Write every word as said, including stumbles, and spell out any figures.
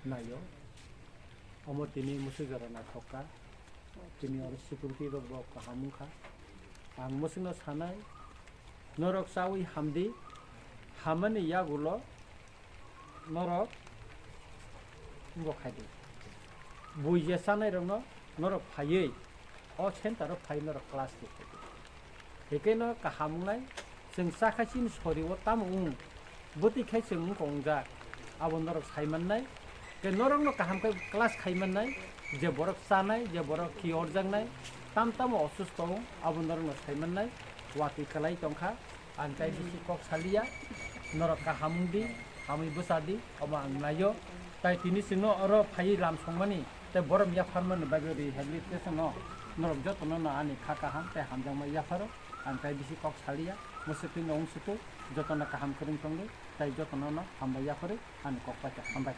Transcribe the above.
Naio. Omo tini mwswk jora naithok kha. Tini oro security rok bo kaham wngkha. Ang mwswkno sanai, norok chaui hamdi, hamani yagulo norok wngbo khaidi. Bui je chanairokno norok phaiwi o center o phai norok class khe khaidi. Hikhe no kaham wngnai, chwng chakha chini sori o tamo wng, bwtwi khai chwng wngkha wngjak, abo norok sai mannai. Khe norokno kaham khe class khai mannai, je borok chanai, je borok khiorjaknai, tam tamo osusto wng, abo norokno sai mannai, watwi kwlai tongkha. Ang tai bisi kok saliya, norok kaham wng di, hamwi bwsa di, omo ang naio. Tai tini chwngno oro phaiwi lam songmani, tai borom yapharmani bagwi rehabilitation no norok jotono no ani kha kaham tai hamjakma yapharo. Ang tai bisi kok saliya, mwswk twi no wng sutu, jotono kaham kwrwng tongdi, tai jotono no hambai yapharwi ani kok paikha. Hambai.